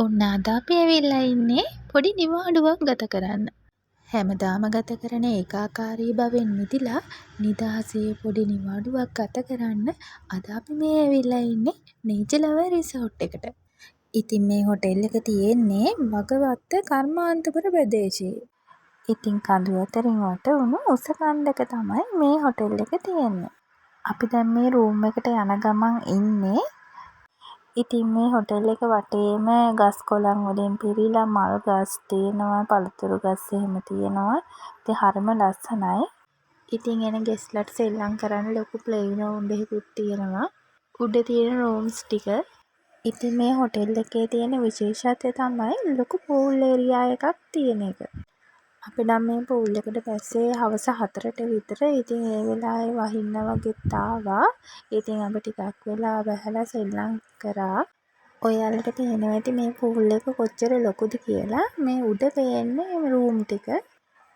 ඔන්න අද අපි ඇවිල්ලා ඉන්නේ පොඩි නිවාඩුවක් ගත කරන්න. හැමදාම ගත කරන ඒකාකාරී බවෙන් මිදිලා නිදහසේ පොඩි නිවාඩුවක් ගත කරන්න අද අපි මේ ඇවිල්ලා ඉන්නේ නේචර් ලවර් රිසෝට් එකට. ඉතින් මේ හොටෙල් එක තියෙන්නේ වගවත්ත කර්මාන්තපුර ප්‍රදේශයේ. ඉතින් කඳු අතරින් වැටුණු උස කන්දක තමයි මේ හොටෙල් එක තියෙන්නේ. අපි දැන් මේ රූම් එකට යන ගමන් ඉන්නේ. ඉතින් මේ හොටෙල් එක වටේම ගස් කොළන් වලින් පිරීලා මල් ගස් තියෙනවා, පළතුරු ගස් එහෙම තියෙනවා. ඉතින් හරිම ලස්සනයි. ඉතින් එන ගෙස්ට්ලට සෙල්ලම් කරන්න ලොකු ප්ලේ ග්‍රවුන්ඩ් එකකුත් තියෙනවා. උඩ තියෙන රූම්ස් ටික. ඉතින් මේ හොටෙල් එකේ තියෙන විශේෂත්වය තමයි ලොකු පූල් ඒරියා එකක් තියෙන එක. අපි නම් මේ පූල් එකට බැස්සේ හවස 4ට විතර. ඉතින් ඒ වෙලාවේ වහින්න වගෙත් ආවා. ඉතින් අපි ටිකක් වෙලා බැහැලා සෙල්ලම් කරා. ඔයාලට පේනවා ඇති මේ පූල් එක කොච්චර ලොකුද කියලා. මේ උඩ පේන්නේ රූම් ටික.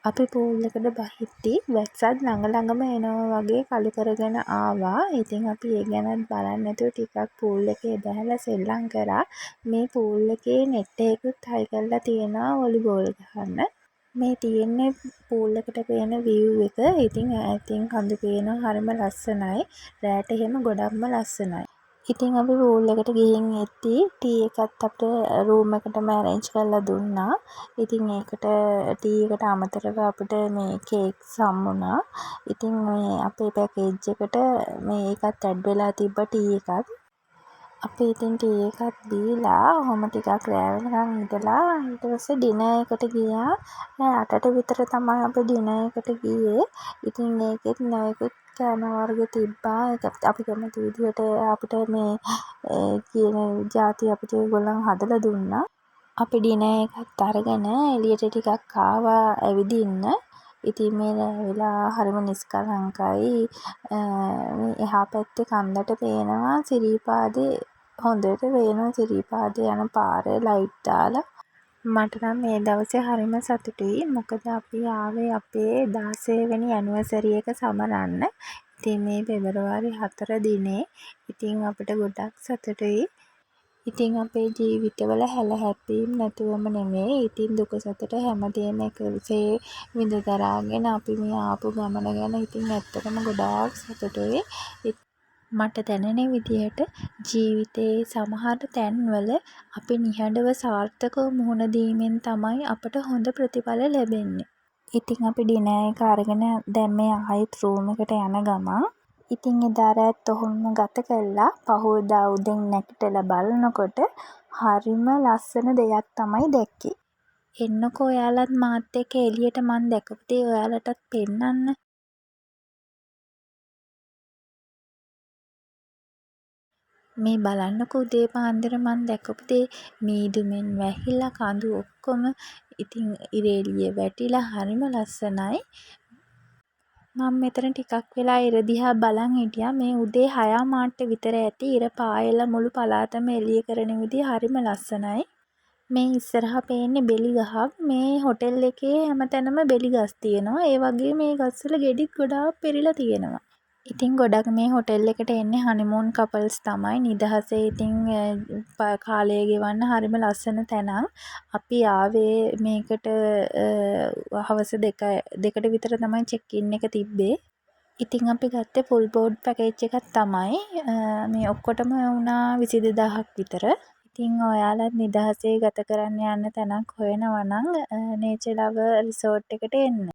අපි පූල් එකට බහිද්දි වැස්සත් ළඟ ළඟම එනවා වගේ කළු කරගෙන ආවා. ඉතින් අපි ඒ ගැනත් බලන් නැතුව ටිකක් පූල් එකේ බැහැලා සෙල්ලම් කරා. මේ පූල් එකේ නෙට් එකකුත් හයි කරලා තියෙනවා වොලිබෝල් ගහන්න. මේ තියෙන්නේ පූල් එකට පේන විව් එක. ඉතින් ඈතින් කඳු පේනවා, හරිම ලස්සනයි. රෑට එහෙම ගොඩක්ම ලස්සනයි. ඉතින් අපි පූල් එකට ගිහින් එද්දි ටී එකත් අපිට රූම් එකටම ඇරේන්ජ් කරලා දුන්නා. ඉතින් ඒකට ටී එකට අමතරව අපිට මේ කේක්ස් හම්බුණා. ඉතින් මේ අපේ පැකේජ් එකට මේ ඒකත් ඇඩ් වෙලා තිබ්බා ටී එකත්. අපි ඉතින් ටී එකත් බීලා ඔහොම ටිකක් රෑ වෙනකන් ඉඳලා ඊට පස්සේ ඩිනර් එකට ගියා. රෑ 8ට විතර තමයි අපි ඩිනර් එකට ගියේ. ඉතින් ඒකෙත් නොයෙකුත් කෑම වර්ග තිබ්බා. ඒකත් අපි කැමති විදිහට අපිට මේ කියන ජාති අපිට ඒගොල්ලන් හදලා දුන්නා. අපි ඩිනර් එකත් අරගෙන එළියට ටිකක් ආවා ඇවිදින්න. ඉතින් මේ රෑ වෙලා හරිම නිස්කලංකයි. මේ එහා පැත්තේ කන්දට පේනවා සිරිපාදේ, හොඳට පේනවා සිරිපාදේ යන පාර ලයිට් දාලා. මට නම් මේ දවසේ හරිම සතුටුයි. මොකද අපි ආවේ අපේ 16 වෙනි ඇනිවර්සරි එක සමරන්න. ඉතින් මේ පෙබරවාරි 4 දිනේ. ඉතින් අපිට ගොඩක් සතුටුයි. ඉතින් අපේ ජීවිතවල හැල හැප්පීම් නැතුවම නෙමෙයි. ඉතින් දුක සතුට හැමදේම එකසේ විඳ දරාගෙන අපි මේ ආපු ගමන ගැන ඉතින් ඇත්තටම ගොඩාක් සතුටුයි. මට දැනෙන විදිහට ජීවිතයේ සමහර තැන්වල අපි නිහඬව සාර්ථකව මුහුණ දීමෙන් තමයි අපට හොඳ ප්‍රතිඵල ලැබෙන්නේ. ඉතින් අපි ඩිනර් එක අරගෙන දැන් මේ ආයෙත් රූම් එකට යන ගමන්. ඉතින් එදා රෑත් ඔහොමම ගත කළා. පහුවදා උදෙන් නැගිටලා බලනකොට හරිම ලස්සන දෙයක් තමයි දැක්කේ. එන්නකෝ ඔයාලත් මාත් එක්ක එළියට, මං දැකපු දේ ඔයාලටත් පෙන්නන්න. මේ බලන්නකෝ උදේ පාන්දර මං දැකපු දේ. මීදුමෙන් වැහිලා කඳු ඔක්කොම. ඉතින් ඉර එළිය වැටිලා හරිම ලස්සනයි. මං මෙතන ටිකක් වෙලා ඉර දිහා බලන් හිටියා. මේ උදේ 6:15ට විතර ඇති ඉර පායලා මුළු පළාතම එළිය කරන විදිහ හරිම ලස්සනයි. මේ ඉස්සරහා පේන්නේ බෙලි ගහක්. මේ හොටෙල් එකේ හැමතැනම බෙලි ගස් තියෙනවා. ඒ වගේම මේ ගස්වල ගෙඩිත් ගොඩාක් පිරිලා තියෙනවා. ඉතින් ගොඩක් මේ හොටෙල් එකට එන්නේ හනිමූන් කපල්ස් තමයි. නිදහසේ ඉතින් කාලය ගෙවන්න හරිම ලස්සන තැනක්. අපි ආවේ මේකට හවස 2ට විතර තමයි චෙක් ඉන් එක තිබ්බේ. ඉතින් අපි ගත්තේ ෆුල් බෝඩ් පැකේජ් එකක් තමයි. මේ ඔක්කොටම වුණා 22,000ක් විතර. ඉතින් ඔයාලත් නිදහසේ ගත කරන්න යන්න තැනක් හොයනවා නම් නේචර් ලවර් රිසෝට් එකට එන්න.